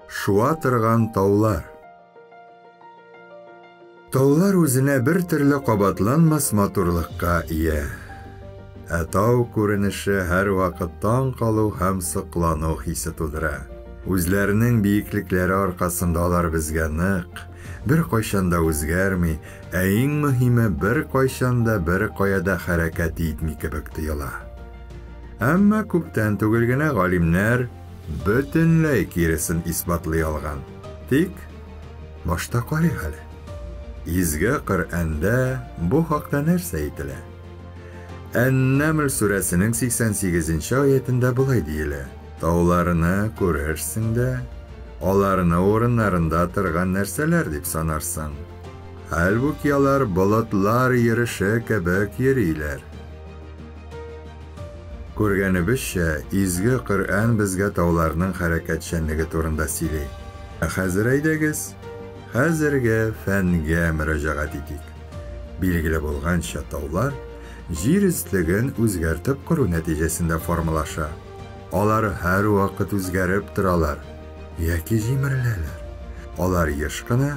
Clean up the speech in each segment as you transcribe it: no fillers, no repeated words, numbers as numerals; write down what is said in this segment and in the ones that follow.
Шуа торган таулар. Таулар үзенә бер төрле кабатланмас матурлыкка ия. Ә тау күренеше һәрвакыт таң калу һәм соклану хисе тудыра. Үзләренең биеклекләре аркасында алар безгә нык, беркайчан да үзгәрми, ә иң мөһиме беркайчан да беркая да хәрәкәт итми кебек тоела. Әмма күптән түгел генә галимнәр бөтенләй киресен исбатлый алган. Тик башта карыйк әле. Изге Коръәндә бу хакта нәрсә әйтелә? Ән-Нәмл сүрәсенең 88 нче аятендә болай диелә: Тауларны күрерсең дә, аларны урыннарында торган нәрсәләр дип санарсың. Хәлбуки алар болытлар йөреше кебек йөриләр. Күргәнебезчә, Изге Коръән безгә тауларның хәрәкәтчәнлеге турында сөйли. Ә хәзер әйдәгез, хәзерге фәнгә мөрәҗәгать итик. Билгеле булганча, таулар җир өслеген үзгәртеп кору нәтиҗәсендә формалаша. Алар һәрвакыт үзгәреп торалар яки җимереләләр. Алар еш кына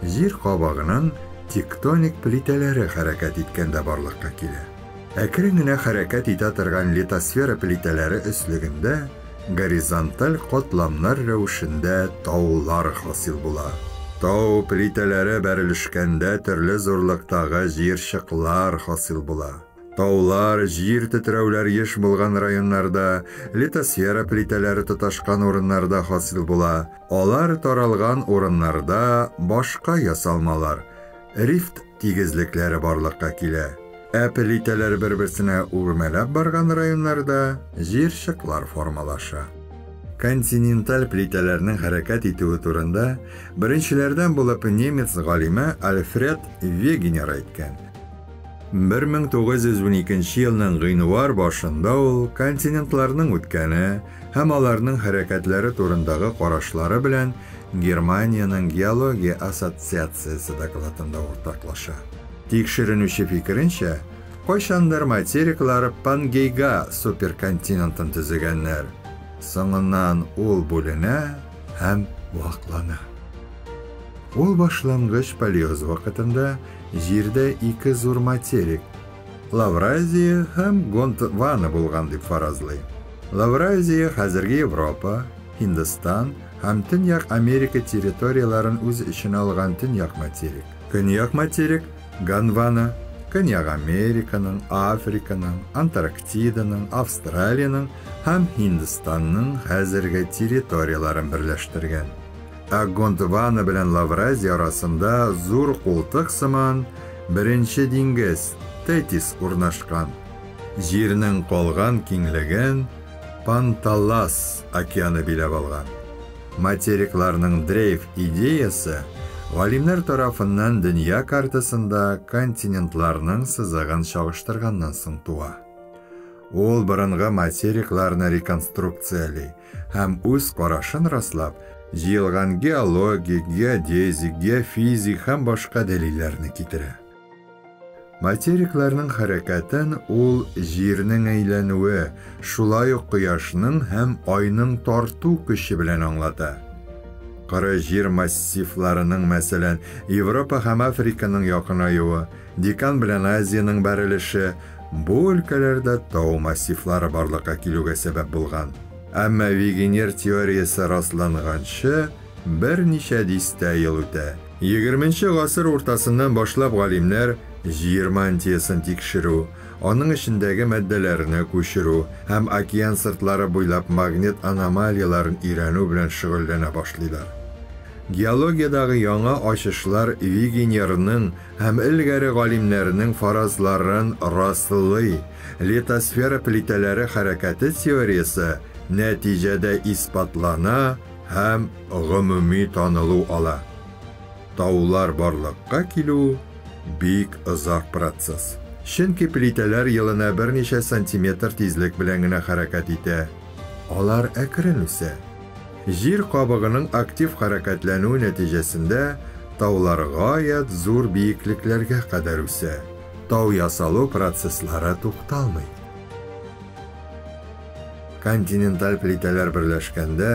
җир кабыгының тектоник плитәләре хәрәкәт иткәндә барлыкка килә. Әкрен генә хәрәкәт итә торган литосфера плитәләре өслегендә горизонталь катламнар рәвешендә таулар хасил була. Тау плитәләре бәрелешкәндә төрле зурлыктагы җыерчыклар хасил була. Таулар, җир тетрәүләр еш булган районнарда, литосфера плитәләре тоташкан урыннарда хасил була. Алар таралган урыннарда башка ясалмалар, рифт тигезлекләре барлыкка килә. Ә плитәләр бер-берсенә үрмәләп барган районнарда җыерчыклар формалаша. Континенталь плитәләрнең хәрәкәт итүе турында беренчеләрдән булып немец галиме Альфред Вегенер әйткән. 1912 елның гыйнвар башында ул континентларның үткәне һәм аларның хәрәкәтләре турындагы карашлары белән Германиянең геология ассоциациясе докладында уртаклаша. Тикшеренүче фикеренчә, кайчандыр материклар Пангейга суперконтинентын төзегәннәр. Соңыннан ул бүленә һәм ваклана. Ул башлангыч палеоз вакытында Җирдә ике зур материк, Лавразия һәм Гондвана булган дип фаразлый. Лавразия хәзерге Европа, Һиндстан һәм Төньяк Америка территорияләрен үз эченә алган төньяк материк. Көньяк материк, Гондвана, Көньяк Американың, Африканың, Антарктиданың, Австралиянең һәм Һиндстанның хәзерге территорияләрен берләштергән. Ә Гондвана белән Лавразия арасында зур култык сыман беренче диңгез, Тетис урнашкан. Җирнең калган киңлеген Панталас океаны биләп алган. Материкларның дрейф идеясе галимнәр тарафыннан дөнья картасында континентларның сызыгын чагыштырганнан соң туа. Ул борынгы материкларны реконструкцияли һәм үз карашын раслап, җыелган геологик, геодезик, геофизик һәм башка дәлилләрне китерә. Материкларның хәрәкәтен ул Җирнең әйләнүе, шулай ук Кояшның һәм Айның тарту көче белән аңлата. Коры җир массивларының, мәсәлән, Европа һәм Африканың якынаюы, Декан белән Азиянең бәрелеше бу өлкәләрдә тау массивлары барлыкка килүгә сәбәп булган. Әмма Вегенер теориясе расланганчы берничә дистә ел үтә. Егерменче гасыр уртасыннан башлап галимнәр Җир мантиясен тикшерү, аның эчендәге матдәләрне күчерү һәм океан сыртлары буйлап магнит аномалияләрен өйрәнү белән шөгыльләнә башлыйлар. Геологиядәге яңа ачышлар Вигенерның һәм элгәре галимнәрнең фаразларын раслый, литосфера плитәләре хәрәкәте теориясе нәтиҗәдә исбатлана һәм гомуми танылу ала. Таулар барлыкка килү бик озак процесс. Чөнки плитәләр елына берничә сантиметр тизлек белән генә хәрәкәт итә. Алар әкрен үсә. Җир кабыгының актив хәрәкәтләнүе нәтиҗәсендә таулар гаять зур биеклекләргә кадәр үсә. Тау ясалу процесслары тукталмый. Континенталь плитәләр берләшкәндә,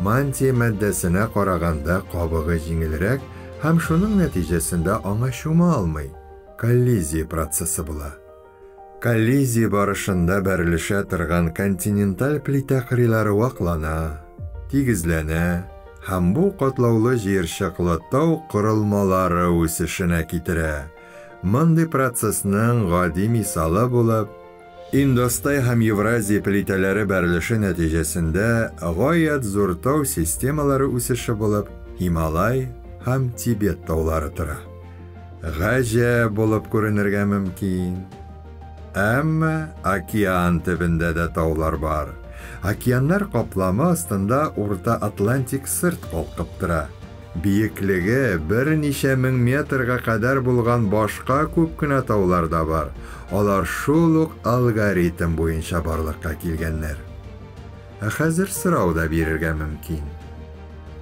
Мантия матдәсенә караганда кабыгы җиңелрәк һәм шуның нәтиҗәсендә аңа чума алмый. Коллизия процессы була. Коллизия барышында бәрелешә торган континенталь плитә кырыйлары ваклана, тигезләнә һәм бу катлаулы җыерчыклы тау корылмалары үсешенә китерә. Мондый процессның гади мисалы булып Индостай һәм Евразия плитәләре бәрелеше нәтиҗәсендә гаять зур тау системалары үсеше булып Һималай һәм Тибет таулары тора. Гаҗәп булып күренергә мөмкин. Әмма океан төбендә дә таулар бар. Океаннар капламы астында Урта Атлантик сырт калкып тора. Биеклеге берничә мең метрга кадәр булган башка күп кенә таулар да бар. Алар шул ук алгоритм буенча барлыкка килгәннәр. Ә хәзер сорау да бирергә мөмкин.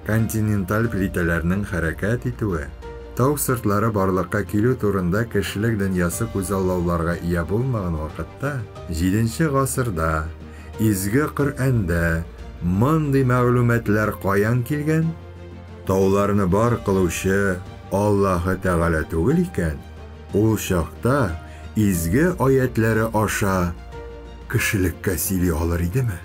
Континенталь плитәләрнең хәрәкәт итүе, тау сыртлары барлыкка килү турында кешелек дөньясы күзаллауларга ия булмаган вакытта, 7 гасырда Изге Коръәндә мондый мәгълүматлар каян килгән? Тауларны бар кылучы Аллаһы Тәгалә түгел икән, ул чакта изге аятләре аша кешелеккә сөйли алыр идеме?